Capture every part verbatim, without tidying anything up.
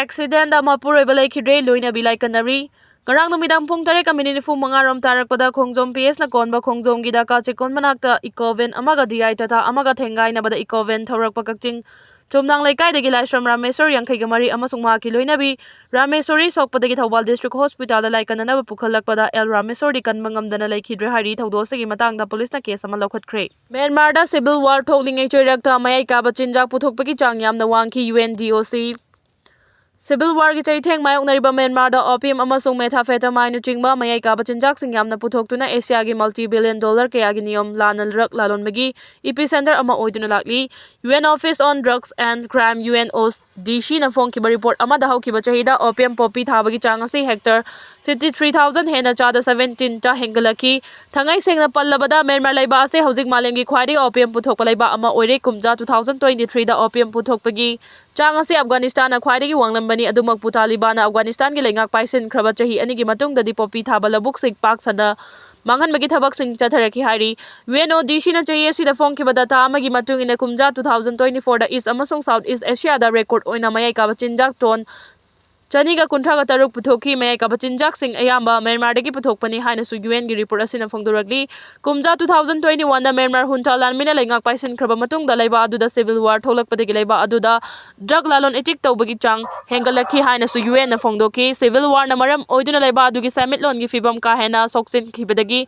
ꯑꯦꯛꯁꯤꯗꯦꯟꯗ ꯃꯄꯨꯔꯣꯏꯕ ꯂꯩꯈꯤꯗ꯭ꯔꯦ, ꯂꯣꯏꯅꯕꯤ ꯂꯥꯏꯀꯠꯅꯔꯤ꯫ ꯉꯔꯥꯡ ꯅꯨꯃꯤꯗꯥꯡ ꯄꯨꯡ ꯇꯔꯦꯠꯀ ꯃꯤꯅꯤꯠ ꯅꯤꯐꯨ ꯃꯉꯥ ꯔꯣꯝ ꯇꯥꯔꯛꯄꯗ ꯈꯣꯡꯖꯣꯝ ꯄꯤ ꯑꯦꯁꯅ ꯀꯣꯟꯕ ꯈꯣꯡꯖꯣꯝꯒꯤ ꯗꯀꯥ ꯆꯦꯛꯀꯣꯟ ꯃꯅꯥꯛꯇ ꯏꯀꯣ ꯚꯦꯟ ꯑꯃꯒ ꯗꯤ ꯑꯥꯏ ꯇꯥꯇꯥ ꯑꯃꯒ ꯊꯦꯡꯒꯥꯏꯅꯕꯗ ꯏꯀꯣ ꯚꯦꯟ ꯊꯧꯔꯛꯄ ꯀꯛꯆꯤꯡ ꯆꯨꯝꯅꯥꯡ ꯂꯩꯀꯥꯏꯗꯒꯤ ꯂꯥꯏꯁ꯭ꯔꯝ ꯔꯥꯃꯦꯁꯣꯔ ꯌꯥꯡꯈꯩꯒ ꯃꯔꯤ ꯑꯃꯁꯨꯡ ꯃꯍꯥꯛꯀꯤ ꯂꯣꯏꯅꯕꯤ ꯔꯥꯃꯦꯁꯣꯔꯤ ꯁꯣꯛꯄꯗꯒꯤ ꯊꯧꯕꯥꯜ ꯗꯤꯁꯇ꯭ꯔꯤꯛ ꯍꯣꯁꯄꯤꯇꯥꯜꯗ ꯂꯥꯏꯀꯠꯅꯅꯕ ꯄꯨꯈꯠꯂꯛꯄꯗ ꯑꯦꯜ ꯔꯥꯃꯦꯁꯣꯔꯗꯤ ꯀꯟꯕ ꯉꯝꯗꯅ ꯂꯩꯈꯤꯗ꯭ꯔꯦ ꯍꯥꯏꯔꯤ꯫ ꯊꯧꯗꯣꯛ ꯑꯁꯤꯒꯤ ꯃꯇꯥꯡꯗ ꯄꯨꯂꯤꯁꯅ ꯀꯦꯁ ꯑꯃ ꯂꯧꯈꯠꯈ꯭ꯔꯦ꯫ ꯃ꯭ꯌꯥꯟꯃꯥꯔꯗ ꯁꯤꯚꯤꯜ ꯋꯥꯔ ꯊꯣꯛꯂꯤꯉꯩ ꯆꯩꯔꯛꯇ ꯃꯌꯥꯏ ꯀꯥꯕ ꯆꯤꯟꯖꯥꯛ ꯄꯨꯊꯣꯛꯄꯒꯤ ꯆꯥꯡ ꯌꯥꯝꯅ ꯋꯥꯡꯈꯤ, ꯌꯨ ꯑꯦꯟ ꯗꯤ ꯑꯣ ꯁꯤ꯫ ꯁꯤꯚꯤꯜ ꯋꯥꯔꯒꯤ ꯆꯩꯊꯦꯡ ꯃꯥꯌꯣꯛꯅꯔꯤꯕ ꯃ꯭ꯌꯥꯟꯃꯥꯔꯗ ꯑꯣꯄꯤꯌꯝ ꯑꯃꯁꯨꯡ ꯃꯦꯊꯥꯐꯦꯇꯥꯃꯥꯏꯟꯅꯆꯤꯡꯕ ꯃꯌꯥꯏ ꯀꯥꯕ ꯆꯤꯟꯖꯥꯛꯁꯤꯡ ꯌꯥꯝꯅ ꯄꯨꯊꯣꯛꯇꯨꯅ ꯑꯦꯁꯤꯌꯥꯒꯤ ꯃꯜꯇꯤ ꯕꯤꯂꯤꯌꯟ ꯗꯣꯂꯔ ꯀꯌꯥꯒꯤ ꯅꯤꯌꯝ ꯂꯥꯟꯅ ꯗ꯭ꯔꯒ ꯂꯥꯂꯣꯟꯕꯒꯤ ꯏꯄꯤꯁꯦꯟꯇꯔ ꯑꯃ ꯑꯣꯏꯗꯨꯅ ꯂꯥꯛꯂꯤ꯫ U N Office on Drugs and Crime, U N O D ꯁꯤꯅ ꯐꯣꯡꯈꯤꯕ ꯔꯤꯄꯣꯔꯠ ꯑꯃꯗ ꯍꯧꯈꯤꯕ ꯆꯍꯤꯗ ꯑꯣꯄꯤꯌꯝ ꯄꯣꯄꯤ ꯊꯥꯕꯒꯤ ꯆꯥꯡ ꯑꯁꯤ ꯍꯦꯛꯇꯔ ꯐꯤꯐꯇꯤ ꯊ꯭ꯔꯤ ꯊꯥꯎꯖꯟ ꯍꯦꯟꯅ ꯆꯥꯗ ꯁꯚꯦꯟꯇꯤꯟꯇ ꯍꯦꯟꯒꯠꯂꯛꯈꯤ꯫ ꯊꯥꯡꯉꯩ ꯁꯦꯡꯅ ꯄꯜꯂꯕꯗ, ꯃ꯭ꯌꯥꯟꯃꯥꯔ ꯂꯩꯕꯥꯛ ꯑꯁꯤ ꯍꯧꯖꯤꯛ ꯃꯥꯂꯦꯝꯒꯤ ꯈ꯭ꯋꯥꯏꯗꯒꯤ ꯑꯣꯄꯤꯌꯝ ꯄꯨꯊꯣꯛꯄ ꯂꯩꯕꯥꯛ ꯑꯃ ꯑꯣꯏꯔꯦ꯫ ꯀꯨꯝꯖꯥ ꯇꯨ ꯊꯥꯎꯖꯟ ꯇ꯭ꯋꯦꯟꯇꯤ ꯊ꯭ꯔꯤꯗ ꯑꯣꯄꯤꯌꯝ ꯄꯨꯊꯣꯛꯄꯒꯤ ꯆꯥꯡ ꯑꯁꯤ ꯑꯐꯒꯥꯅꯤꯁꯇꯥꯟꯅ ꯈ꯭ꯋꯥꯏꯗꯒꯤ ꯋꯥꯡꯂꯝꯕꯅꯤ꯫ ꯑꯗꯨꯃꯛꯄꯨ, ꯇꯥꯂꯤꯕꯥꯟꯅ ꯑꯐꯒꯥꯅꯤꯁꯇꯥꯟꯒꯤ ꯂꯩꯉꯥꯛ ꯄꯥꯏꯁꯤꯟꯈ꯭ꯔꯕ ꯆꯍꯤ ꯑꯅꯤꯒꯤ ꯃꯇꯨꯡꯗꯗꯤ ꯄꯣꯄꯤ ꯊꯥꯕ ꯂꯧꯕꯨꯛꯁꯤꯡ ꯄꯥꯛ ꯁꯟꯅ ꯃꯥꯡꯍꯟꯕꯒꯤ ꯊꯕꯛꯁꯤꯡ ꯆꯠꯊꯔꯛꯈꯤ ꯍꯥꯏꯔꯤ꯫ ꯌꯨ ꯑꯦꯟ ꯑꯣ ꯗꯤ ꯁꯤꯅ ꯆꯍꯤ ꯑꯁꯤꯗ ꯐꯣꯡꯈꯤꯕ ꯗꯇꯥ ꯑꯃꯒꯤ ꯃꯇꯨꯡ ꯏꯟꯅ, ꯀꯨꯝꯖꯥ ꯇꯨ ꯊꯥꯎꯖꯟ ꯇ꯭ꯋꯦꯟꯇꯤ ꯐꯣꯔꯗ ꯏꯁ ꯑꯃꯁꯨꯡ ꯁꯥꯎꯠ ꯏꯁ ꯑꯦꯁꯤꯌꯥꯗ ꯔꯦꯀꯣꯔꯗ ꯑꯣꯏꯅ ꯃꯌꯥꯏ ꯀꯥꯕ ꯆꯤꯟꯖꯥꯛ ꯇꯣꯟ ꯆꯅꯤꯒ ꯀꯨꯟꯊ꯭ꯔꯥꯒ ꯇꯔꯨꯛ ꯄꯨꯊꯣꯛꯈꯤ꯫ ꯃꯌꯥꯏ ꯀꯥꯕ ꯆꯤꯟꯖꯥꯛꯁꯤꯡ ꯑꯌꯥꯝꯕ ꯃ꯭ꯌꯥꯟꯃꯥꯔꯗꯒꯤ ꯄꯨꯊꯣꯛꯄꯅꯤ ꯍꯥꯏꯅꯁꯨ ꯌꯨ ꯑꯦꯟꯒꯤ ꯔꯤꯄꯣꯔꯠ ꯑꯁꯤꯅ ꯐꯣꯡꯗꯣꯔꯛꯂꯤ꯫ ꯀꯨꯝꯖꯥ ꯇꯨ ꯊꯥꯎꯖꯟ ꯇ꯭ꯋꯦꯟꯇꯤ ꯋꯥꯟꯗ ꯃ꯭ꯌꯥꯟꯃꯥꯔ ꯍꯨꯟꯊꯥ ꯂꯥꯟꯃꯤꯅ ꯂꯩꯉꯥꯛ ꯄꯥꯏꯁꯤꯟꯈ꯭ꯔꯕ ꯃꯇꯨꯡꯗ, ꯂꯩꯕꯥꯛ ꯑꯗꯨꯗ ꯁꯤꯚꯤꯜ ꯋꯥꯔ ꯊꯣꯛꯂꯛꯄꯗꯒꯤ ꯂꯩꯕꯥꯛ ꯑꯗꯨꯗ ꯗ꯭ꯔꯒ ꯂꯥꯂꯣꯟ ꯏꯇꯤꯛ ꯇꯧꯕꯒꯤ ꯆꯥꯡ ꯍꯦꯟꯒꯠꯂꯛꯈꯤ ꯍꯥꯏꯅꯁꯨ ꯌꯨ ꯑꯦꯟꯅ ꯐꯣꯡꯗꯣꯛꯈꯤ꯫ ꯁꯤꯚꯤꯜ ꯋꯥꯔꯅ ꯃꯔꯝ ꯑꯣꯏꯗꯨꯅ ꯂꯩꯕꯥꯛ ꯑꯗꯨꯒꯤ ꯁꯦꯟꯃꯤꯠꯂꯣꯟꯒꯤ ꯐꯤꯕꯝ ꯀꯥ ꯍꯦꯟꯅ ꯁꯣꯛꯆꯤꯟꯈꯤꯕꯗꯒꯤ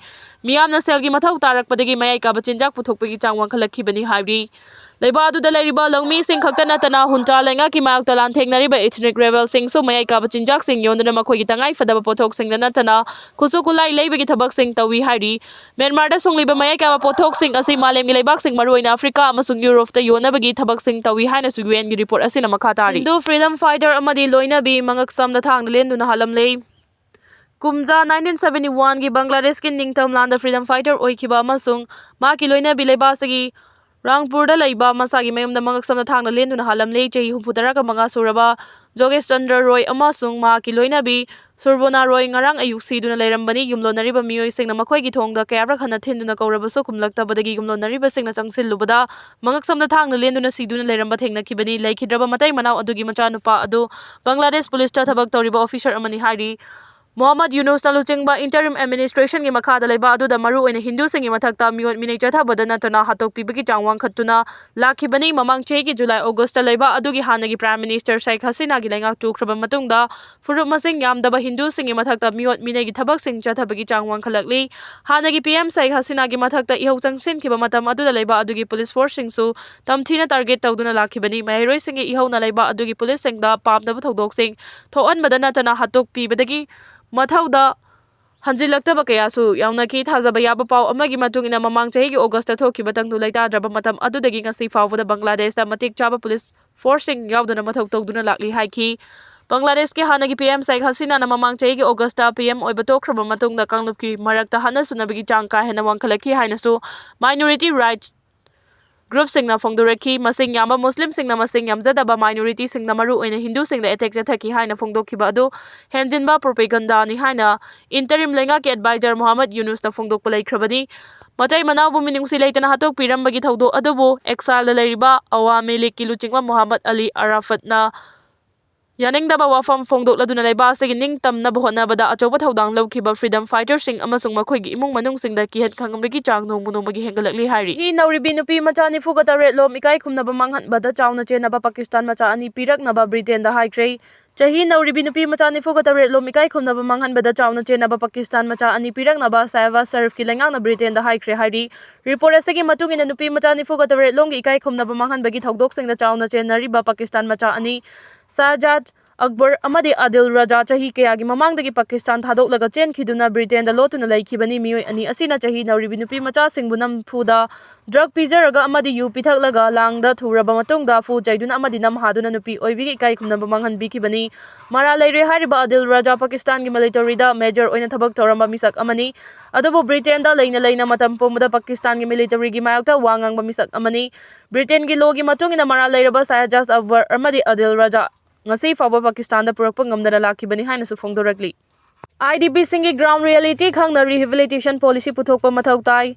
ꯃꯤꯌꯥꯝꯅ ꯁꯦꯜꯒꯤ ꯃꯊꯧ ꯇꯥꯔꯛꯄꯗꯒꯤ ꯃꯌꯥꯏ ꯀꯥꯕ ꯆꯤꯟꯖꯥꯛ ꯄꯨꯊꯣꯛꯄꯒꯤ ꯆꯥꯡ ꯋꯥꯡꯈꯠꯂꯛꯈꯤꯕꯅꯤ ꯍꯥꯏꯔꯤ꯫ ꯂꯩꯕꯥꯛ ꯑꯗꯨꯗ ꯂꯩꯔꯤꯕ ꯂꯧꯃꯤꯁꯤꯡ ꯈꯛꯇ ꯅꯠꯇꯅ, ꯍꯨꯟꯇ꯭ꯔꯥ ꯂꯩꯉꯥꯛꯀꯤ ꯃꯥꯌꯣꯛꯇ ꯂꯥꯟꯊꯦꯡꯅꯔꯤꯕ ꯏꯊꯅꯤꯛ ꯔꯦꯕꯦꯜꯁꯤꯡꯁꯨ ꯃꯌꯥꯏ ꯀꯥꯕ ꯆꯤꯟꯖꯥꯛꯁꯤꯡ ꯌꯣꯟꯗꯨꯅ ꯃꯈꯣꯏꯒꯤ ꯇꯉꯥꯏ ꯐꯗꯕ ꯄꯣꯠꯊꯣꯛꯁꯤꯡꯗ ꯅꯠꯇꯅ ꯈꯨꯠꯁꯨ ꯈꯨꯠꯂꯥꯏ ꯂꯩꯕꯒꯤ ꯊꯕꯛꯁꯤꯡ ꯇꯧꯏ ꯍꯥꯏꯔꯤ꯫ ꯃ꯭ꯌꯥꯟꯃꯥꯔꯗ ꯁꯨꯡꯂꯤꯕ ꯃꯌꯥꯏ ꯀꯥꯕ ꯄꯣꯠꯊꯣꯛꯁꯤꯡ ꯑꯁꯤ ꯃꯥꯂꯦꯝꯒꯤ ꯂꯩꯕꯥꯛꯁꯤꯡ, ꯃꯔꯨꯑꯣꯏꯅ ꯑꯐ꯭ꯔꯤꯀꯥ ꯑꯃꯁꯨꯡ ꯌꯨꯔꯣꯞꯇ ꯌꯣꯟꯅꯕꯒꯤ ꯊꯕꯛꯁꯤꯡ ꯇꯧꯏ ꯍꯥꯏꯅꯁꯨ ꯌꯨ ꯑꯦꯟꯒꯤ ꯔꯤꯄꯣꯔꯠ ꯑꯁꯤꯅ ꯃꯈꯥ ꯇꯥꯔꯤ꯫ ꯍꯤꯟꯗꯨ ꯐ꯭ꯔꯤꯗꯝ ꯐꯥꯏꯇꯔ ꯑꯃꯗꯤ ꯂꯣꯏꯅꯕꯤ ꯃꯉꯛꯁꯝꯗ ꯊꯥꯡꯅ ꯂꯦꯟꯗꯨꯅ ꯍꯥꯠꯂꯝꯂꯦ꯫ ꯀꯨꯝꯖꯥ ꯅꯥꯏꯟꯇꯤꯟ ꯁꯚꯦꯟꯇꯤ ꯋꯥꯟꯒꯤ ꯕꯪꯒ꯭ꯂꯥꯗꯦꯁꯀꯤ ꯅꯤꯡꯇꯝ ꯂꯥꯟꯗ ꯐ꯭ꯔꯤꯗꯝ ꯐꯥꯏꯇꯔ ꯑꯣꯏꯈꯤꯕ ꯑꯃꯁꯨꯡ ꯃꯍꯥꯛꯀꯤ ꯂꯣꯏꯅꯕꯤ ꯂꯩꯕꯥꯛ ꯑꯁꯤꯒꯤ ꯔꯥꯡꯄꯨꯔꯗ ꯂꯩꯕ ꯃꯁꯥꯒꯤ ꯃꯌꯨꯝꯗ ꯃꯉꯛꯁꯝꯗ ꯊꯥꯡꯅ ꯂꯦꯟꯗꯨꯅ ꯍꯥꯠꯂꯝꯂꯦ꯫ ꯆꯍꯤ ꯍꯨꯝꯐꯨ ꯇꯔꯥꯒ ꯃꯉꯥ ꯁꯨꯔꯕ ꯖꯣꯒꯦꯁ ꯆꯟꯗ꯭ꯔ ꯔꯣꯏ ꯑꯃꯁꯨꯡ ꯃꯍꯥꯛꯀꯤ ꯂꯣꯏꯅꯕꯤ ꯁꯨꯔꯕꯣꯅꯥ ꯔꯣꯏ ꯉꯔꯥꯡ ꯑꯌꯨꯛ ꯁꯤꯗꯨꯅ ꯂꯩꯔꯝꯕꯅꯤ꯫ ꯌꯨꯝꯂꯣꯟꯅꯔꯤꯕ ꯃꯤꯑꯣꯏꯁꯤꯡꯅ ꯃꯈꯣꯏꯒꯤ ꯊꯣꯡꯗ ꯀꯌꯥꯔꯛ ꯍꯟꯅ ꯊꯤꯟꯗꯨꯅ ꯀꯧꯔꯕꯁꯨ ꯈꯨꯝꯂꯛꯇꯕꯗꯒꯤ ꯌꯨꯝꯂꯣꯟꯅꯔꯤꯕꯁꯤꯡꯅ ꯆꯪꯁꯤꯜꯂꯨꯕꯗ ꯃꯉꯛꯁꯝꯗ ꯊꯥꯡꯅ ꯂꯦꯟꯗꯨꯅ ꯁꯤꯗꯨꯅ ꯂꯩꯔꯝꯕ ꯊꯦꯡꯅꯈꯤꯕꯅꯤ꯫ ꯂꯩꯈꯤꯗ꯭ꯔꯕ ꯃꯇꯩ ꯃꯅꯥꯎ ꯑꯗꯨꯒꯤ ꯃꯆꯥꯅꯨꯄꯥ ꯑꯗꯨ ꯕꯪꯒ꯭ꯂꯥꯗꯦꯁ ꯄꯨꯂꯤꯁꯇ ꯊꯕꯛ ꯇꯧꯔꯤꯕ ꯑꯣꯐꯤꯁꯔ ꯑꯃꯅꯤ ꯍꯥꯏꯔꯤ꯫ ꯃꯣꯍꯝꯃꯗ ꯌꯨꯅꯨꯁꯅ ꯂꯨꯆꯤꯡꯕ interim administrationꯒꯤ ꯃꯈꯥꯗ ꯂꯩꯕ ꯑꯗꯨꯗ ꯃꯔꯨꯑꯣꯏꯅ ꯍꯤꯟꯗꯨꯁꯤꯡꯒꯤ ꯃꯊꯛꯇ ꯃꯤꯑꯣꯠ ꯃꯤꯅꯩ ꯆꯠꯊꯕꯗ ꯅꯠꯇꯅ ꯍꯥꯠꯇꯣꯛꯄꯤꯕꯒꯤ ꯆꯥꯡ ꯋꯥꯡꯈꯠꯇꯨꯅ ꯂꯥꯛꯈꯤꯕꯅꯤ꯫ ꯃꯃꯥꯡ ꯆꯍꯤꯒꯤ ꯖꯨꯂꯥꯏ ꯑꯣꯒꯁꯇ ꯂꯩꯕ ꯑꯗꯨꯒꯤ ꯍꯥꯟꯅꯒꯤ Prime Minister ꯁꯦꯈ ꯍꯁꯤꯅꯥꯒꯤ ꯂꯩꯉꯥꯛ ꯇꯨꯈ꯭ꯔꯕ ꯃꯇꯨꯡꯗ ꯐꯨꯔꯨꯞ ꯃꯁꯤꯡ ꯌꯥꯝꯗꯕ ꯍꯤꯟꯗꯨꯁꯤꯡꯒꯤ ꯃꯊꯛꯇ ꯃꯤꯑꯣꯠ ꯃꯤꯅꯩꯒꯤ ꯊꯕꯛꯁꯤꯡ ꯆꯠꯊꯕꯒꯤ ꯆꯥꯡ ꯋꯥꯡꯈꯠꯂꯛꯂꯤ꯫ ꯍꯥꯟꯅꯒꯤ P M ꯁꯦꯈ ꯍꯁꯤꯅꯥꯒꯤ ꯃꯊꯛꯇ ꯏꯍꯧ ꯆꯪꯁꯤꯟꯈꯤꯕ ꯃꯇꯝ ꯑꯗꯨꯗ ꯂꯩꯕ ꯑꯗꯨꯒꯤ ꯄꯨꯂꯤꯁ ꯐꯣꯔꯁꯁꯤꯡꯁꯨ ꯇꯝꯊꯤꯅ target ꯇꯧꯗꯨꯅ ꯂꯥꯛꯈꯤꯕꯅꯤ꯫ ꯃꯍꯩꯔꯣꯏꯁꯤꯡꯒꯤ ꯏꯍꯧꯅ ꯂꯩꯕ ꯑꯗꯨꯒꯤ ꯄꯨꯂꯤꯁꯁꯤꯡꯗ ꯄꯥꯝꯗꯕ ꯊꯧꯗꯣꯛꯁꯤꯡ ꯊꯣꯛꯍꯟꯕꯗ ꯅꯠꯇꯅ ꯍꯥꯠꯇꯣꯛꯄꯤꯕꯗꯒꯤ ꯃꯊꯧꯗ ꯍꯟꯖꯤꯜꯂꯛꯇꯕ ꯀꯌꯥꯁꯨ ꯌꯥꯎꯅꯈꯤ꯫ ꯊꯥꯖꯕ ꯌꯥꯕ ꯄꯥꯎ ꯑꯃꯒꯤ ꯃꯇꯨꯡ ꯏꯟꯅ, ꯃꯃꯥꯡ ꯆꯍꯤꯒꯤ ꯑꯣꯒꯁꯇ ꯊꯣꯛꯈꯤꯕ ꯇꯪꯗꯨ ꯂꯩꯇꯥꯗ꯭ꯔꯕ ꯃꯇꯝ ꯑꯗꯨꯗꯒꯤ ꯉꯁꯤ ꯐꯥꯎꯕꯗ ꯕꯪꯒ꯭ꯂꯥꯗꯦꯁꯇ ꯃꯇꯤꯛ ꯆꯥꯕ ꯄꯨꯂꯤꯁ ꯐꯣꯔꯁꯁꯤꯡ ꯌꯥꯎꯗꯅ ꯃꯊꯧ ꯇꯧꯗꯨꯅ ꯂꯥꯛꯂꯤ ꯍꯥꯏꯈꯤ꯫ ꯕꯪꯒ꯭ꯂꯥꯗꯦꯁꯀꯤ ꯍꯥꯟꯅꯒꯤ P M ꯁꯦꯈ ꯍꯁꯤꯅꯥꯅ ꯃꯃꯥꯡ ꯆꯍꯤꯒꯤ ꯑꯣꯒꯁꯇ P M ꯑꯣꯏꯕ ꯇꯣꯛꯈ꯭ꯔꯕ ꯃꯇꯨꯡꯗ ꯀꯥꯡꯂꯨꯞꯀꯤ ꯃꯔꯛꯇ ꯍꯥꯠꯅ ꯁꯨꯅꯕꯒꯤ ꯆꯥꯡ ꯀꯥ ꯍꯦꯟꯅ ꯋꯥꯡꯈꯠꯂꯛꯈꯤ ꯍꯥꯏꯅꯁꯨ minority rights groupꯁꯤꯡꯅ ꯐꯣꯡꯗꯣꯔꯛꯈꯤ꯫ ꯃꯁꯤꯡ ꯌꯥꯝꯕ ꯃꯨꯁꯂꯤꯝꯁꯤꯡꯅ ꯃꯁꯤꯡ ꯌꯥꯝꯖꯗꯕ minorityꯁꯤꯡꯅ ꯃꯔꯨꯑꯣꯏꯅ ꯍꯤꯟꯗꯨꯁꯤꯡꯗ attack ꯆꯠꯊꯈꯤ ꯍꯥꯏꯅ ꯐꯣꯡꯗꯣꯛꯈꯤꯕ ꯑꯗꯨ ꯍꯦꯟꯖꯤꯟꯕ propagandaꯅꯤ ꯍꯥꯏꯅ interim ꯂꯩꯉꯥꯛꯀꯤ advisor ꯃꯣꯍꯝꯃꯗ ꯌꯨꯅꯨꯁꯅ ꯐꯣꯡꯗꯣꯛꯄ ꯂꯩꯈ꯭ꯔꯕꯅꯤ꯫ ꯃꯇꯩ ꯃꯅꯥꯎꯕꯨ ꯃꯤꯅꯨꯡꯁꯤ ꯂꯩꯇꯅ ꯍꯥꯠꯇꯣꯛꯄꯤꯔꯝꯕꯒꯤ ꯊꯧꯗꯣꯛ ꯑꯗꯨꯕꯨ exileꯗ ꯂꯩꯔꯤꯕ ꯑꯋꯥꯃꯤ ꯂꯤꯒꯀꯤ ꯂꯨꯆꯤꯡꯕ ꯃꯣꯍꯝꯃꯗ ꯑꯂꯤ ꯑꯔꯥꯐꯠꯅ ꯌꯥꯅꯤꯡꯗꯕ ꯋꯥꯐꯝ ꯐꯣꯡꯗꯣꯛꯂꯗꯨꯅ ꯂꯩꯕꯥꯛ ꯑꯁꯤꯒꯤ ꯅꯤꯡꯇꯝꯅꯕ ꯍꯣꯠꯅꯕꯗ ꯑꯆꯧꯕ ꯊꯧꯗꯥꯡ ꯂꯧꯈꯤꯕ freedom fighterꯁꯤꯡ ꯑꯃꯁꯨꯡ ꯃꯈꯣꯏꯒꯤ ꯏꯃꯨꯡ ꯃꯅꯨꯡꯁꯤꯡꯗ ꯀꯤꯍꯟ ꯈꯪꯍꯟꯕꯒꯤ ꯆꯥꯡ ꯅꯣꯡꯃ ꯅꯣꯡꯃꯒꯤ ꯍꯦꯟꯒꯠꯂꯛꯂꯤ ꯍꯥꯏꯔꯤ꯫ ꯍꯤ ꯅꯧꯔꯤꯕꯤ ꯅꯨꯄꯤ ꯃꯆꯥ ꯅꯤꯐꯨꯒ ꯇꯔꯦꯠ ꯂꯣꯝ ꯏꯀꯥꯏ ꯈꯨꯝꯅꯕ ꯃꯥꯡꯍꯟꯕꯗ ꯆꯥꯎꯅ ꯆꯦꯟꯅꯕ ꯄꯥꯀꯤꯁꯇꯥꯟ ꯃꯆꯥ ꯑꯅꯤ ꯄꯤꯔꯛꯅꯕ ꯕ꯭ꯔꯤꯇꯦꯟꯗ ꯍꯥꯏꯈ꯭ꯔꯦ꯫ ꯆꯍꯤ ꯅꯧꯔꯤꯕꯤ ꯅꯨꯄꯤ ꯃꯆꯥ ꯅꯤꯐꯨꯒ ꯇꯔꯦꯠ ꯂꯣꯝ ꯏꯀꯥꯏ ꯈꯨꯝꯅꯕ ꯃꯥꯡꯍꯟꯕꯗ ꯆꯥꯎꯅ ꯆꯦꯟꯅꯕ ꯄꯥꯀꯤꯁꯇꯥꯟ ꯃꯆꯥ ꯑꯅꯤ ꯄꯤꯔꯛꯅꯕ ꯁꯍꯕꯥꯖ ꯁꯔꯤꯐꯀꯤ ꯂꯩꯉꯥꯛꯅ ꯕ꯭ꯔꯤꯇꯦꯟꯗ ꯍꯥꯏꯈ꯭ꯔꯦ ꯍꯥꯏꯔꯤ꯫ Report ꯑꯁꯤꯒꯤ ꯃꯇꯨꯡ ꯏꯟꯅ, ꯅꯨꯄꯤ ꯃꯆꯥ ꯅꯤꯐꯨꯒ ꯇꯔꯦꯠ ꯂꯣꯝꯒꯤ ꯏꯀꯥꯏ ꯈꯨꯝꯅꯕ ꯃꯥꯡꯍꯟꯕꯒꯤ ꯊꯧꯗꯣꯛꯁꯤꯡꯗ ꯆꯥꯎꯅ ꯆꯦꯟꯅꯔꯤꯕ ꯄꯥꯀꯤꯁꯇꯥꯟ ꯃꯆꯥ ꯑꯅꯤ, ꯁꯥꯍꯖꯥꯗ ꯑꯛꯕꯔ ꯑꯃꯗꯤ ꯑꯥꯗꯤꯜ ꯔꯖꯥ ꯆꯍꯤ ꯀꯌꯥꯒꯤ ꯃꯃꯥꯡꯗꯒꯤ ꯄꯥꯀꯤꯁꯇꯥꯟ ꯊꯥꯗꯣꯛꯂꯒ ꯆꯦꯟꯈꯤꯗꯨꯅ ꯕ꯭ꯔꯤꯇꯦꯟꯗ ꯂꯣꯠꯇꯨꯅ ꯂꯩꯈꯤꯕꯅꯤ꯫ ꯃꯤꯑꯣꯏ ꯑꯅꯤ ꯑꯁꯤꯅ ꯆꯍꯤ ꯅꯧꯔꯤꯕꯤ ꯅꯨꯄꯤ ꯃꯆꯥꯁꯤꯡꯕꯨ ꯅꯝꯐꯨꯗ ꯗ꯭ꯔꯒ ꯄꯤꯖꯔꯒ ꯑꯃꯗꯤ ꯌꯨ ꯄꯤꯊꯛꯂꯒ ꯂꯥꯡꯗ ꯊꯨꯔꯕ ꯃꯇꯨꯡꯗ ꯐꯨ ꯆꯩꯗꯨꯅ ꯑꯃꯗꯤ ꯅꯝꯍꯥꯗꯨꯅ ꯅꯨꯄꯤ ꯑꯣꯏꯕꯤꯒꯤ ꯏꯀꯥꯏ ꯈꯨꯝꯅꯕ ꯃꯥꯡꯍꯟꯕꯤꯈꯤꯕꯅꯤ꯫ ꯃꯔꯥꯜ ꯂꯩꯔꯦ ꯍꯥꯏꯔꯤꯕ ꯑꯥꯗꯤꯜ ꯔꯖꯥ ꯄꯥꯀꯤꯁꯇꯥꯟꯒꯤ ꯃꯤꯂꯤꯇꯔꯤꯗ ꯃꯦꯖꯔ ꯑꯣꯏꯅ ꯊꯕꯛ ꯇꯧꯔꯝꯕ ꯃꯤꯁꯛ ꯑꯃꯅꯤ꯫ ꯑꯗꯨꯕꯨ ꯕ꯭ꯔꯤꯇꯦꯟꯗ ꯂꯩꯅ ꯂꯩꯅ ꯃꯇꯝ ꯄꯨꯝꯕꯗ ꯄꯥꯀꯤꯁꯇꯥꯟꯒꯤ ꯃꯤꯂꯤꯇꯔꯤꯒꯤ ꯃꯥꯌꯣꯛꯇ ꯋꯥ ꯉꯥꯡꯕ ꯃꯤꯁꯛ ꯑꯃꯅꯤ꯫ ꯕ꯭ꯔꯤꯇꯦꯟꯒꯤ ꯂꯣꯒꯤ ꯃꯇꯨꯡ ꯏꯟꯅ ꯃꯔꯥꯜ ꯂꯩꯔꯕ ꯁꯥꯍꯖꯥꯖ ꯑꯛꯕꯔ ꯑꯃꯗꯤ ꯑꯥꯗꯤꯜ ꯔꯖꯥ ꯉꯁꯤ ꯐꯥꯎꯕ ꯄꯥꯀꯤꯁꯇꯥꯟꯗ ꯄꯨꯔꯛꯄ ꯉꯝꯗꯅ ꯂꯥꯛꯈꯤꯕꯅꯤ ꯍꯥꯏꯅꯁꯨ ꯐꯣꯡꯗꯣꯔꯛꯂꯤ꯫ ꯑꯥꯏ ꯗꯤ ꯄꯤꯁꯤꯡꯒꯤ ꯒ꯭ꯔꯥꯎꯟ ꯔꯤꯌꯦꯂꯤꯇꯤ ꯈꯪꯅ ꯔꯤꯍꯦꯕꯤꯂꯤꯇꯦꯁꯟ ꯄꯣꯂꯤꯁꯤ ꯄꯨꯊꯣꯛꯄ ꯃꯊꯧ ꯇꯥꯏ꯫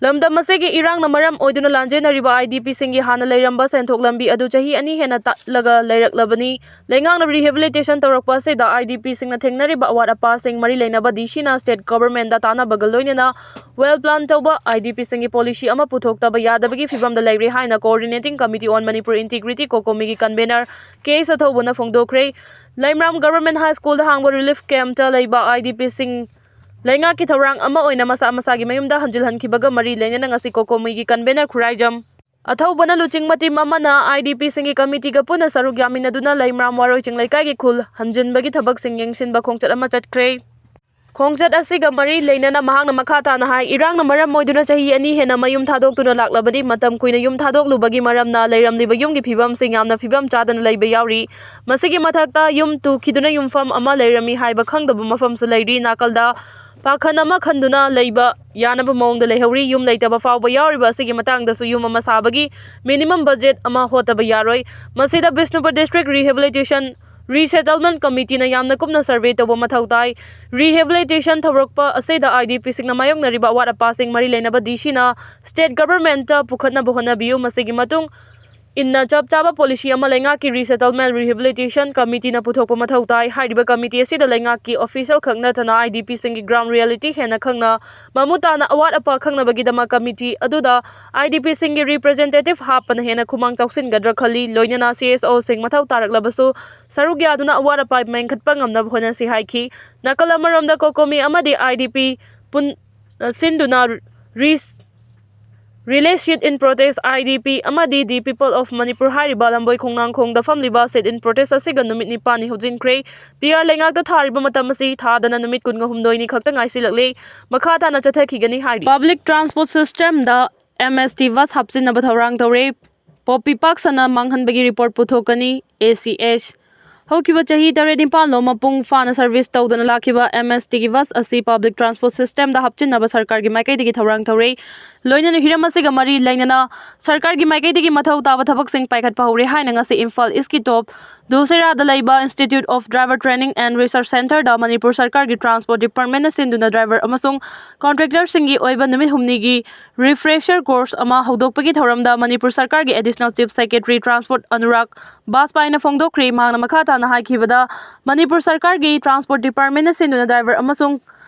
ꯂꯝꯗꯝ ꯑꯁꯤꯒꯤ ꯏꯔꯥꯡꯅ ꯃꯔꯝ ꯑꯣꯏꯗꯨꯅ ꯂꯥꯟꯖꯦꯟꯅꯔꯤꯕ ꯑꯥꯏ ꯗꯤ ꯄꯤꯁꯤꯡꯒꯤ ꯍꯥꯟꯅ ꯂꯩꯔꯝꯕ ꯁꯦꯟꯊꯣꯛ ꯂꯝꯕꯤ ꯑꯗꯨ ꯆꯍꯤ ꯑꯅꯤ ꯍꯦꯟꯅ ꯇꯠꯂꯒ ꯂꯩꯔꯛꯂꯕꯅꯤ꯫ ꯂꯩꯉꯥꯛꯅ ꯔꯤꯍꯦꯕꯤꯂꯤꯇꯦꯁꯟ ꯇꯧꯔꯛꯄ ꯑꯁꯤꯗ ꯑꯥꯏ ꯗꯤ ꯄꯤꯁꯤꯡꯅ ꯊꯦꯡꯅꯔꯤꯕ ꯑꯋꯥꯠ ꯑꯄꯥꯁꯤꯡ ꯃꯔꯤ ꯂꯩꯅꯕ ꯗꯤ ꯁꯤꯅ ꯁ꯭ꯇꯦꯠ ꯒꯚꯔꯟꯃꯦꯟꯠꯇ ꯇꯥꯟꯅꯕꯒ ꯂꯣꯏꯅꯅ ꯋꯦꯜ ꯄ꯭ꯂꯥꯟ ꯇꯧꯕ ꯑꯥꯏ ꯗꯤ ꯄꯤꯁꯤꯡꯒꯤ ꯄꯣꯂꯤꯁꯤ ꯑꯃ ꯄꯨꯊꯣꯛꯇꯕ ꯌꯥꯗꯕꯒꯤ ꯐꯤꯕꯝꯗ ꯂꯩꯔꯦ ꯍꯥꯏꯅ Coordinating Committee on Manipur Integrity, ꯀꯣꯀꯣꯃꯤꯒꯤ ꯀꯟꯚꯦꯅꯔ ꯀꯦ ꯑꯦꯁ ꯑꯊꯧꯕꯅ ꯐꯣꯡꯗꯣꯛꯈ꯭ꯔꯦ꯫ ꯂꯩꯃꯔꯥꯝ ꯒꯚꯔꯟꯃꯦꯟꯠ ꯍꯥꯏ ꯁ꯭ꯀꯨꯜꯗ ꯍꯥꯡꯕ ꯔꯤꯂꯤꯐ ꯀꯦꯝꯞꯇ ꯂꯩꯕ ꯑꯥꯏ ꯗꯤ ꯄꯤꯁꯤꯡ ꯂꯩꯉꯥꯛꯀꯤ ꯊꯧꯔꯥꯡ ꯑꯃ ꯑꯣꯏꯅ ꯃꯁꯥ ꯃꯁꯥꯒꯤ ꯃꯌꯨꯝꯗ ꯍꯟꯖꯤꯜꯍꯟꯈꯤꯕꯒ ꯃꯔꯤ ꯂꯩꯅꯅ ꯉꯁꯤ ꯀꯣꯀꯣꯃꯤꯒꯤ ꯀꯟꯚꯦꯅꯔ ꯈꯨꯔꯥꯏꯖꯝ ꯑꯊꯧꯕꯅ ꯂꯨꯆꯤꯡꯕ ꯇꯤꯝ ꯑꯃꯅ ꯑꯥꯏ ꯗꯤ ꯄꯤꯁꯤꯡꯒꯤ ꯀꯃꯤꯇꯤꯒ ꯄꯨꯟꯅ ꯁꯔꯨꯛ ꯌꯥꯃꯤꯟꯅꯗꯨꯅ ꯂꯩꯃꯔꯥꯝ ꯋꯥꯔꯣꯏ ꯆꯤꯡꯂꯩꯀꯥꯏꯒꯤ ꯈꯨꯜ ꯍꯟꯖꯤꯟꯕꯒꯤ ꯊꯕꯛꯁꯤꯡ ꯌꯦꯡꯁꯤꯟꯕ ꯈꯣꯡꯆꯠ ꯑꯃ ꯆꯠꯈ꯭ꯔꯦ꯫ ꯈꯣꯡꯆꯠ ꯑꯁꯤꯒ ꯃꯔꯤ ꯂꯩꯅꯅ ꯃꯍꯥꯛꯅ ꯃꯈꯥ ꯇꯥꯅ ꯍꯥꯏ, ꯏꯔꯥꯡꯅ ꯃꯔꯝ ꯑꯣꯏꯗꯨꯅ ꯆꯍꯤ ꯑꯅꯤ ꯍꯦꯟꯅ ꯃꯌꯨꯝ ꯊꯥꯗꯣꯛꯇꯨꯅ ꯂꯥꯛꯂꯕꯅꯤ꯫ ꯃꯇꯝ ꯀꯨꯏꯅ ꯌꯨꯝ ꯊꯥꯗꯣꯛꯂꯨꯕꯒꯤ ꯃꯔꯝꯅ ꯂꯩꯔꯝꯂꯤꯕ ꯌꯨꯝꯒꯤ ꯐꯤꯕꯝꯁꯤꯡ ꯌꯥꯝꯅ ꯐꯤꯕꯝ ꯆꯥꯗꯅ ꯂꯩꯕ ꯌꯥꯎꯔꯤ꯫ ꯃꯁꯤꯒꯤ ꯃꯊꯛꯇ ꯌꯨꯝ ꯇꯨꯈꯤꯗꯨꯅ ꯌꯨꯝꯐꯝ ꯑꯃ ꯂꯩꯔꯝꯃꯤ ꯍꯥꯏꯕ ꯈꯪꯗꯕ ꯃꯐꯝꯁꯨ ꯂꯩꯔꯤ꯫ ꯅꯥꯀꯜꯗ ꯄꯥꯈꯟ ꯑꯃ ꯈꯟꯗꯨꯅ ꯂꯩꯕ ꯌꯥꯅꯕ ꯃꯑꯣꯡꯗ ꯂꯩꯍꯧꯔꯤ꯫ ꯌꯨꯝ ꯂꯩꯇꯕ ꯐꯥꯎꯕ ꯌꯥꯎꯔꯤꯕ ꯑꯁꯤꯒꯤ ꯃꯇꯥꯡꯗꯁꯨ ꯌꯨꯝ ꯑꯃ ꯁꯥꯕꯒꯤ ꯃꯤꯅꯤꯃꯝ ꯕꯖꯦꯠ ꯑꯃ ꯍꯣꯠꯇꯕ ꯌꯥꯔꯣꯏ꯫ ꯃꯁꯤꯗ ꯕꯤꯁꯅꯨꯄꯨꯔ ꯗꯤꯁꯇ꯭ꯔꯤꯛ ꯔꯤꯍꯦꯕꯤꯂꯤꯇꯦꯁꯟ ꯔꯤꯁꯦꯇꯜꯃꯦꯟꯠ ꯀꯃꯤꯇꯤꯅ ꯌꯥꯝꯅ ꯀꯨꯞꯅ ꯁꯔꯚꯦ ꯇꯧꯕ ꯃꯊꯧ ꯇꯥꯏ꯫ ꯔꯤꯍꯦꯕꯤꯂꯤꯇꯦꯁꯟ ꯊꯧꯔꯛꯄ ꯑꯁꯤꯗ ꯑꯥꯏ ꯗꯤ ꯄꯤꯁꯤꯡꯅ ꯃꯥꯌꯣꯛꯅꯔꯤꯕ ꯑꯋꯥꯠ ꯑꯄꯥꯁꯤꯡ ꯃꯔꯤ ꯂꯩꯅꯕ ꯗꯤ ꯁꯤꯅ ꯁ꯭ꯇꯦꯠ ꯒꯚꯔꯟꯃꯦꯟꯠꯇ ꯄꯨꯈꯠꯅꯕ ꯍꯣꯠꯅꯕꯤꯌꯨ꯫ ꯃꯁꯤꯒꯤ ꯃꯇꯨꯡ ꯏꯟꯅ ꯆꯞ ꯆꯥꯕ ꯄꯣꯂꯤꯁꯤ ꯑꯃ ꯂꯩꯉꯥꯛꯀꯤ ꯔꯤꯁꯦꯇꯜꯃꯦꯟꯠ ꯔꯤꯍꯦꯕꯤꯂꯤꯇꯦꯁꯟ ꯀꯃꯤꯇꯤꯅ ꯄꯨꯊꯣꯛꯄ ꯃꯊꯧ ꯇꯥꯏ꯫ ꯍꯥꯏꯔꯤꯕ ꯀꯃꯤꯇꯤ ꯑꯁꯤꯗ ꯂꯩꯉꯥꯛꯀꯤ ꯑꯣꯐꯤꯁꯤꯌꯦꯜ ꯈꯛ ꯅꯠꯇꯅ ꯑꯥꯏ ꯗꯤ ꯄꯤꯁꯤꯡꯒꯤ ꯒ꯭ꯔꯥꯎꯟ ꯔꯤꯌꯦꯂꯤꯇꯤ ꯍꯦꯟꯅ ꯈꯪꯅ ꯃꯃꯨꯠ ꯇꯥꯅ ꯑꯋꯥꯠ ꯑꯄꯥ ꯈꯪꯅꯕꯒꯤꯗꯃꯛ ꯀꯃꯤꯇꯤ ꯑꯗꯨꯗ ꯑꯥꯏ ꯗꯤ ꯄꯤꯁꯤꯡꯒꯤ ꯔꯤꯄ꯭ꯔꯖꯦꯟꯇꯦꯇꯤꯚ ꯍꯥꯞꯄꯅ ꯍꯦꯟꯅ ꯈꯨꯃꯥꯡ ꯆꯥꯎꯁꯤꯟꯒꯗ꯭ꯔꯥ ꯈꯜꯂꯤ꯫ ꯂꯣꯏꯅꯅ ꯁꯤ ꯑꯦꯁ ꯑꯣꯁꯤꯡ ꯃꯊꯧ ꯇꯥꯔꯛꯂꯕꯁꯨ ꯁꯔꯨꯛ ꯌꯥꯗꯨꯅ ꯑꯋꯥꯠ ꯑꯄꯥ ꯃꯦꯟꯈꯠꯄ ꯉꯝꯅꯕ ꯍꯣꯠꯅꯁꯤ ꯍꯥꯏꯈꯤ꯫ ꯅꯥꯀꯜ ꯑꯃꯔꯣꯝꯗ ꯀꯣꯀꯣꯃꯤ ꯑꯃꯗꯤ ꯑꯥꯏ ꯗꯤ ꯄꯤ ꯄꯨꯟ-, ꯁꯤꯟꯗꯨꯅ ꯔꯤꯁ-, Relay Sit-in Protest, I D P, ꯑꯃꯗꯤ The People of Manipur ꯍꯥꯏꯔꯤꯕ ꯂꯝꯕꯣꯏ ꯈꯣꯡꯅꯥꯡꯈꯣꯡꯗ ꯐꯝꯂꯤꯕ sit-in protest ꯑꯁꯤꯒ ꯅꯨꯃꯤꯠ ꯅꯤꯄꯥꯟꯅꯤ ꯍꯧꯖꯤꯟꯈ꯭ꯔꯦ꯫ ꯄꯤ ꯑꯥꯔ ꯂꯩꯉꯥꯛꯇ ꯊꯥꯔꯤꯕ ꯃꯇꯝ ꯑꯁꯤ ꯊꯥꯗꯅ ꯅꯨꯃꯤꯠ ꯀꯨꯟꯒ ꯍꯨꯝꯗꯣꯏꯅꯤ ꯈꯛꯇ ꯉꯥꯏꯁꯤꯜꯂꯛꯂꯦ꯫ ꯃꯈꯥ ꯇꯥꯅ ꯆꯠꯊꯈꯤꯒꯅꯤ ꯍꯥꯏꯔꯤ꯫ Public transport system ꯗ M S T bus ꯍꯥꯞꯆꯤꯟꯅꯕ ꯊꯧꯔꯥꯡ ꯇꯧꯔꯦ꯫ ꯄꯣꯄꯤ ꯄꯥꯛ ꯁꯟꯅ ꯃꯥꯡꯍꯟꯕꯒꯤ report ꯄꯨꯊꯣꯛꯀꯅꯤ, A C H꯫ ꯍꯧꯈꯤꯕ ꯆꯍꯤ ꯇꯔꯦꯠ ꯅꯤꯄꯥꯜ ꯂꯣꯝ ꯃꯄꯨꯡ ꯐꯥꯅ service ꯇꯧꯗꯨꯅ ꯂꯥꯛꯈꯤꯕ M S T ꯒꯤ bus ꯑꯁꯤ public transport system ꯗ ꯍꯥꯞꯆꯤꯟꯅꯕ ꯁꯔꯀꯥꯔꯒꯤ ꯃꯥꯏꯀꯩꯗꯒꯤ ꯊꯧꯔꯥꯡ ꯇꯧꯔꯦ꯫ ꯂꯣꯏꯅꯅ ꯍꯤꯔꯝ ꯑꯁꯤꯒ ꯃꯔꯤ ꯂꯩꯅꯅ ꯁꯔꯀꯥꯔꯒꯤ ꯃꯥꯏꯀꯩꯗꯒꯤ ꯃꯊꯧ ꯇꯥꯕ ꯊꯕꯛꯁꯤꯡ ꯄꯥꯏꯈꯠꯄ ꯍꯧꯔꯦ ꯍꯥꯏꯅ ꯉꯁꯤ ꯏꯝꯐꯥꯜ ꯏꯁꯀꯤ top ꯗꯨꯁꯦꯔꯥꯗ ꯂꯩꯕ Institute of Driver Training and Research Center ꯗ ꯃꯅꯤꯄꯨꯔ ꯁꯔꯀꯥꯔꯒꯤ transport department ꯅ ꯁꯤꯟꯗꯨꯅ driver ꯑꯃꯁꯨꯡ contractor ꯁꯤꯡꯒꯤ ꯑꯣꯏꯕ ꯅꯨꯃꯤꯠ ꯍꯨꯝꯅꯤꯒꯤ refresher course ꯑꯃ ꯍꯧꯗꯣꯛꯄꯒꯤ ꯊꯧꯔꯝꯗ ꯃꯅꯤꯄꯨꯔ ꯁꯔꯀꯥꯔꯒꯤ Additional Chief Secretary Transport Anurag ꯕꯥꯖꯄꯥꯏꯅ ꯐꯣꯡꯗꯣꯛꯈ꯭ꯔꯤ꯫ ꯃꯍꯥꯛꯅ ꯃꯈꯥ ꯇꯥꯅ ꯍꯥꯏꯈꯤꯕꯗ, ꯃꯅꯤꯄꯨꯔ ꯁꯔꯀꯥꯔꯒꯤ transport department ꯅ ꯁꯤꯟꯗꯨꯅ driver ꯑꯃꯁꯨꯡ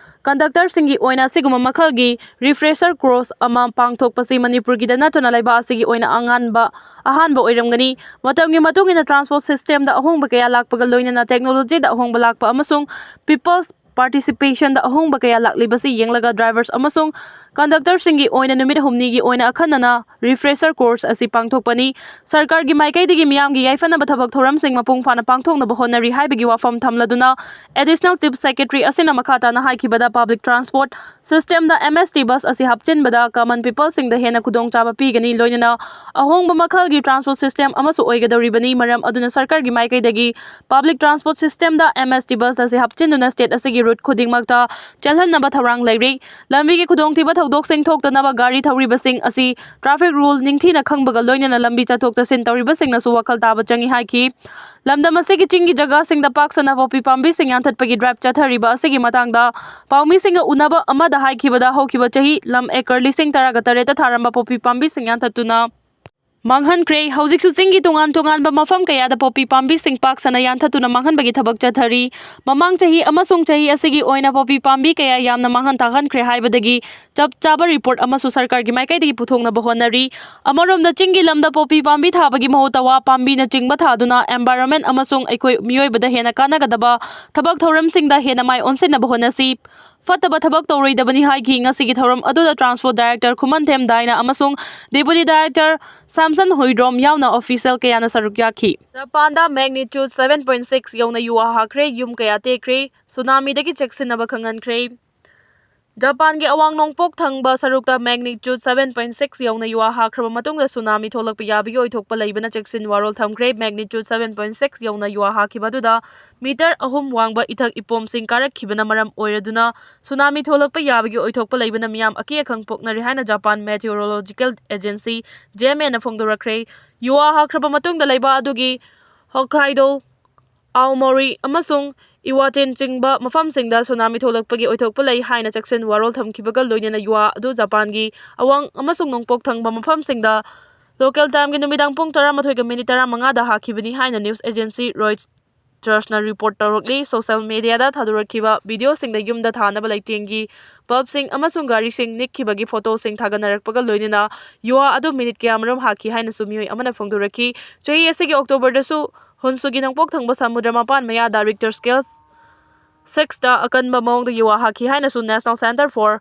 conductor ꯁꯤꯡꯒꯤ ꯑꯣꯏꯅ ꯑꯁꯤꯒꯨꯝꯕ ꯃꯈꯜꯒꯤ refresher course ꯑꯃ ꯄꯥꯡꯊꯣꯛꯄꯁꯤ ꯃꯅꯤꯄꯨꯔꯒꯤꯗ ꯅꯠꯇꯅ ꯂꯩꯕꯥꯛ ꯑꯁꯤꯒꯤ ꯑꯣꯏꯅ ꯑꯉꯥꯟꯕ, ꯑꯍꯥꯟꯕ ꯑꯣꯏꯔꯝꯒꯅꯤ꯫ ꯃꯇꯝꯒꯤ ꯃꯇꯨꯡ ꯏꯟꯅ transport system ꯗ ꯑꯍꯣꯡꯕ ꯀꯌꯥ ꯂꯥꯛꯄꯒ ꯂꯣꯏꯅꯅ technology ꯗ ꯑꯍꯣꯡꯕ ꯂꯥꯛꯄ ꯑꯃꯁꯨꯡ people's participation ꯗ ꯑꯍꯣꯡꯕ ꯀꯌꯥ ꯂꯥꯛꯂꯤꯕꯁꯤ ꯌꯦꯡꯂꯒ drivers ꯑꯃꯁꯨꯡ conductor ꯁꯤꯡꯒꯤ ꯑꯣꯏꯅ ꯅꯨꯃꯤꯠ ꯍꯨꯝꯅꯤꯒꯤ ꯑꯣꯏꯅ ꯑꯈꯟꯅꯅ refresher course ꯑꯁꯤ ꯄꯥꯡꯊꯣꯛꯄꯅꯤ꯫ ꯁꯔꯀꯥꯔꯒꯤ ꯃꯥꯏꯀꯩꯗꯒꯤ ꯃꯤꯌꯥꯝꯒꯤ ꯌꯥꯏꯐꯅꯕ ꯊꯕꯛ ꯊꯧꯔꯝꯁꯤꯡ ꯃꯄꯨꯡ ꯐꯥꯅ ꯄꯥꯡꯊꯣꯛꯅꯕ ꯍꯣꯠꯅꯔꯤ ꯍꯥꯏꯕꯒꯤ ꯋꯥꯐꯝ ꯊꯝꯂꯗꯨꯅ Additional Chief Secretary ꯑꯁꯤꯅ ꯃꯈꯥ ꯇꯥꯅ ꯍꯥꯏꯈꯤꯕꯗ, public transport system ꯗ M S T bus ꯑꯁꯤ ꯍꯥꯞꯆꯤꯟꯕꯗ common people ꯁꯤꯡꯗ ꯍꯦꯟꯅ ꯈꯨꯗꯣꯡꯆꯥꯕ ꯄꯤꯒꯅꯤ, ꯂꯣꯏꯅꯅ ꯑꯍꯣꯡꯕ ꯃꯈꯜꯒꯤ transport system ꯑꯃꯁꯨ ꯑꯣꯏꯒꯗꯧꯔꯤꯕꯅꯤ꯫ ꯃꯔꯝ ꯑꯗꯨꯅ ꯁꯔꯀꯥꯔꯒꯤ ꯃꯥꯏꯀꯩꯗꯒꯤ public transport system ꯗ M S T bus ꯑꯁꯤ ꯍꯥꯞꯆꯤꯟꯗꯨꯅ state ꯑꯁꯤꯒꯤ route ꯈꯨꯗꯤꯡꯃꯛꯇ ꯆꯦꯜꯍꯟꯅꯕ ꯊꯧꯔꯥꯡ ꯂꯩꯔꯤ꯫ ꯂꯝꯕꯤꯒꯤ ꯈꯨꯗꯣꯡꯊꯤꯕ ꯊꯧꯗꯣꯛꯁꯤꯡ ꯊꯣꯛꯇꯅꯕ ꯒꯥꯔꯤ ꯊꯧꯔꯤꯕꯁꯤꯡ ꯑꯁꯤ traffic rule ꯅꯤꯡꯊꯤꯅ ꯈꯪꯕꯒ ꯂꯣꯏꯅꯅ ꯂꯝꯕꯤ ꯆꯠꯊꯣꯛ ꯆꯠꯁꯤꯟ ꯇꯧꯔꯤꯕꯁꯤꯡꯅꯁꯨ ꯋꯥꯈꯜ ꯇꯥꯕ ꯆꯪꯏ ꯍꯥꯏꯈꯤ꯫ ꯂꯝꯗꯝ ꯑꯁꯤꯒꯤ ꯆꯤꯡꯒꯤ ꯖꯒꯥꯁꯤꯡꯗ ꯄꯥꯛ ꯁꯟꯅ ꯄꯣꯄꯤ ꯄꯥꯝꯕꯤꯁꯤꯡ ꯌꯥꯟꯊꯠꯄꯒꯤ drive ꯆꯠꯊꯔꯤꯕ ꯑꯁꯤꯒꯤ ꯃꯇꯥꯡꯗ ꯄꯥꯎꯃꯤꯁꯤꯡꯒ ꯎꯅꯕ ꯑꯃꯗ ꯍꯥꯏꯈꯤꯕꯗ, ꯍꯧꯈꯤꯕ ꯆꯍꯤ ꯂꯝ acre ꯂꯤꯁꯤꯡ ꯇꯔꯥꯒ ꯇꯔꯦꯠꯇ ꯊꯥꯔꯝꯕ ꯄꯣꯄꯤ ꯄꯥꯝꯕꯤꯁꯤꯡ ꯌꯥꯟꯊꯠꯇꯨꯅ ꯃꯥꯡꯍꯟꯈ꯭ꯔꯦ꯫ ꯍꯧꯖꯤꯛꯁꯨ ꯆꯤꯡꯒꯤ ꯇꯣꯉꯥꯟ ꯇꯣꯉꯥꯟꯕ ꯃꯐꯝ ꯀꯌꯥꯗ ꯄꯣꯄꯤ ꯄꯥꯝꯕꯤꯁꯤꯡ ꯄꯥꯛ ꯁꯟꯅ ꯌꯥꯟꯊꯠꯇꯨꯅ ꯃꯥꯡꯍꯟꯕꯒꯤ ꯊꯕꯛ ꯆꯠꯊꯔꯤ꯫ ꯃꯃꯥꯡ ꯆꯍꯤ ꯑꯃꯁꯨꯡ ꯆꯍꯤ ꯑꯁꯤꯒꯤ ꯑꯣꯏꯅ ꯄꯣꯄꯤ ꯄꯥꯝꯕꯤ ꯀꯌꯥ ꯌꯥꯝꯅ ꯃꯥꯡꯍꯟ ꯇꯥꯛꯍꯟꯈ꯭ꯔꯦ ꯍꯥꯏꯕꯗꯒꯤ ꯆꯞ ꯆꯥꯕ report ꯑꯃꯁꯨ ꯁꯔꯀꯥꯔꯒꯤ ꯃꯥꯏꯀꯩꯗꯒꯤ ꯄꯨꯊꯣꯛꯅꯕ ꯍꯣꯠꯅꯔꯤ꯫ ꯑꯃꯔꯣꯝꯗ, ꯆꯤꯡꯒꯤ ꯂꯝꯗ ꯄꯣꯄꯤ ꯄꯥꯝꯕꯤ ꯊꯥꯕꯒꯤ ꯃꯍꯨꯠꯇ ꯋꯥ ꯄꯥꯝꯕꯤꯅꯆꯤꯡꯕ ꯊꯥꯗꯨꯅ environment ꯑꯃꯁꯨꯡ ꯑꯩꯈꯣꯏ ꯃꯤꯑꯣꯏꯕꯗ ꯍꯦꯟꯅ ꯀꯥꯟꯅꯒꯗꯕ ꯊꯕꯛ ꯊꯧꯔꯝꯁꯤꯡꯗ ꯍꯦꯟꯅ ꯃꯥꯏ ꯑꯣꯟꯁꯤꯟꯅꯕ ꯍꯣꯠꯅꯁꯤ꯫ ꯐꯠꯇꯕ ꯊꯕꯛ ꯇꯧꯔꯣꯏꯗꯕꯅꯤ ꯍꯥꯏꯈꯤ꯫ ꯉꯁꯤꯒꯤ ꯊꯧꯔꯝ ꯑꯗꯨꯗ Transport Director ꯈꯨꯃꯟꯊꯦꯝ ꯗꯥꯏꯅꯥ ꯑꯃꯁꯨꯡ Deputy Director ꯁꯥꯝꯁꯟ ꯍꯨꯏꯗ꯭ꯔꯣꯝ ꯌꯥꯎꯅ official ꯀꯌꯥꯅ ꯁꯔꯨꯛ ꯌꯥꯈꯤ꯫ ꯖꯄꯥꯟꯗ magnitude seven point six ꯌꯧꯅ ꯌꯨ ꯍꯥꯈ꯭ꯔꯦ, ꯌꯨꯝ ꯀꯌꯥ ꯇꯦꯛꯈ꯭ꯔꯦ, ꯁꯨꯅꯥꯃꯤꯗꯒꯤ ꯆꯦꯛꯁꯤꯟꯅꯕ ꯈꯪꯍꯟꯈ꯭ꯔꯦ꯫ ꯖꯄꯥꯟꯒꯤ ꯑꯋꯥꯡ ꯅꯣꯡꯄꯣꯛ ꯊꯪꯕ ꯁꯔꯨꯛꯇ magnitude seven point six ꯌꯧꯅ ꯌꯨ ꯍꯥꯈ꯭ꯔꯕ ꯃꯇꯨꯡꯗ ꯁꯨꯅꯥꯃꯤ ꯊꯣꯛꯂꯛꯄ ꯌꯥꯕꯒꯤ ꯑꯣꯏꯊꯣꯛꯄ ꯂꯩꯕꯅ ꯆꯦꯛꯁꯤꯟ ꯋꯥꯔꯣꯜ ꯊꯝꯈ꯭ꯔꯦ꯫ Magnitude seven point six ꯌꯧꯅ ꯌꯨ ꯍꯥꯈꯤꯕ ꯑꯗꯨꯗ meter ꯑꯍꯨꯝ ꯋꯥꯡꯕ ꯏꯊꯛ ꯏꯄꯣꯝꯁꯤꯡ ꯀꯥꯔꯛꯈꯤꯕꯅ ꯃꯔꯝ ꯑꯣꯏꯔꯗꯨꯅ ꯁꯨꯅꯥꯃꯤ ꯊꯣꯛꯂꯛꯄ ꯌꯥꯕꯒꯤ ꯑꯣꯏꯊꯣꯛꯄ ꯂꯩꯕꯅ ꯃꯤꯌꯥꯝ ꯑꯀꯤ ꯑꯈꯪ ꯄꯣꯛꯅꯔꯤ ꯍꯥꯏꯅ Japan Meteorological Agency, J M A ꯅ ꯐꯣꯡꯗꯣꯔꯛꯈ꯭ꯔꯦ꯫ ꯌꯨ ꯍꯥꯈ꯭ꯔꯕ ꯃꯇꯨꯡꯗ ꯂꯩꯕꯥꯛ ꯑꯗꯨꯒꯤ Hokkaido, Aomori ꯑꯃꯁꯨꯡ Iwate ꯆꯤꯡꯕ ꯃꯐꯝꯁꯤꯡꯗ ꯁꯨꯅꯥꯃꯤ ꯊꯣꯛꯂꯛꯄꯒꯤ ꯑꯣꯏꯊꯣꯛꯄ ꯂꯩ ꯍꯥꯏꯅ ꯆꯦꯛꯁꯤꯟ ꯋꯥꯔꯣꯜ ꯊꯝꯈꯤꯕꯒ ꯂꯣꯏꯅꯅ ꯌꯨ ꯑꯗꯨ ꯖꯄꯥꯟꯒꯤ ꯑꯋꯥꯡ ꯑꯃꯁꯨꯡ ꯅꯣꯡꯄꯣꯛ ꯊꯪꯕ ꯃꯐꯝꯁꯤꯡꯗ local timeꯒꯤ ꯅꯨꯃꯤꯗꯥꯡ ꯄꯨꯡ ꯇꯔꯥꯃꯥꯊꯣꯏꯒ minute ꯇꯔꯥꯃꯉꯥꯗ ꯍꯥꯈꯤꯕꯅꯤ ꯍꯥꯏꯅ news agency Reuters ꯅ report ꯇꯧꯔꯛꯂꯤ꯫ Social media ꯗ ꯊꯥꯗꯣꯔꯛꯈꯤꯕ video ꯁꯤꯡꯗ ꯌꯨꯝꯗ ꯊꯥꯅꯕ ꯂꯩꯇꯦꯡꯒꯤ bulbꯁꯤꯡ ꯑꯃꯁꯨꯡ ꯒꯥꯔꯤꯁꯤꯡ ꯅꯤꯛꯈꯤꯕꯒꯤ photoꯁꯤꯡ ꯊꯥꯒꯠꯅꯔꯛꯄꯒ ꯂꯣꯏꯅꯅ ꯌꯨ ꯑꯗꯨ minute ꯀꯌꯥꯃꯔꯨꯝ ꯍꯥꯈꯤ ꯍꯥꯏꯅꯁꯨ ꯃꯤꯑꯣꯏ ꯑꯃꯅ ꯐꯣꯡꯗꯣꯔꯛꯈꯤ꯫ ꯆꯍꯤ ꯑꯁꯤꯒꯤ Octoberꯗꯁꯨ ꯍꯨꯟꯁꯨꯒꯤ ꯅꯣꯡꯄꯣꯛ ꯊꯪꯕ ꯁꯃꯨꯗ꯭ꯔ ꯃꯄꯥꯟ ꯃꯌꯥꯗ Richter scale six ꯇ ꯑꯀꯟꯕ ꯃꯑꯣꯡꯗ ꯌꯨ ꯍꯥꯈꯤ ꯍꯥꯏꯅꯁꯨ National Centre for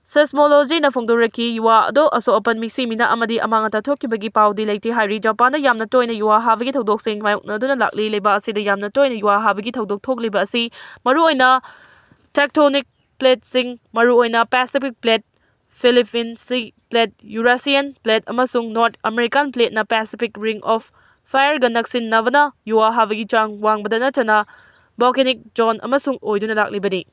Seismology ꯅ ꯐꯣꯡꯗꯣꯔꯛꯈꯤ꯫ ꯌꯨ ꯑꯗꯨ ꯑꯁꯣꯛ ꯑꯄꯟ ꯃꯤꯁꯤ ꯃꯤꯅ ꯑꯃꯗꯤ ꯑꯃꯥꯡ ꯑꯇꯥ ꯊꯣꯛꯈꯤꯕꯒꯤ ꯄꯥꯎꯗꯤ ꯂꯩꯇꯦ ꯍꯥꯏꯔꯤ꯫ ꯖꯄꯥꯟꯗ ꯌꯥꯝꯅ ꯇꯣꯏꯅ ꯌꯨ ꯍꯥꯕꯒꯤ ꯊꯧꯗꯣꯛꯁꯤꯡ ꯃꯥꯌꯣꯛꯅꯗꯨꯅ ꯂꯥꯛꯂꯤ꯫ ꯂꯩꯕꯥꯛ ꯑꯁꯤꯗ ꯌꯥꯝꯅ ꯇꯣꯏꯅ ꯌꯨ ꯍꯥꯕꯒꯤ ꯊꯧꯗꯣꯛ ꯊꯣꯛꯂꯤꯕ ꯑꯁꯤ ꯃꯔꯨꯑꯣꯏꯅ tectonic plateꯁꯤꯡ, ꯃꯔꯨꯑꯣꯏꯅ Pacific Plate, Philippine Sea Plate, Eurasian Plate ꯑꯃꯁꯨꯡ North American Plate ꯅ Pacific Ring of Fireꯒ ꯅꯛꯁꯤꯟꯅꯕꯅ ꯌꯨ ꯍꯥꯕꯒꯤ ꯆꯥꯡ ꯋꯥꯡꯕꯗ ꯅꯠꯇꯅ volcanic zone ꯑꯃꯁꯨꯡ ꯑꯣꯏꯗꯨꯅ ꯂꯥꯛꯂꯤꯕꯅꯤ꯫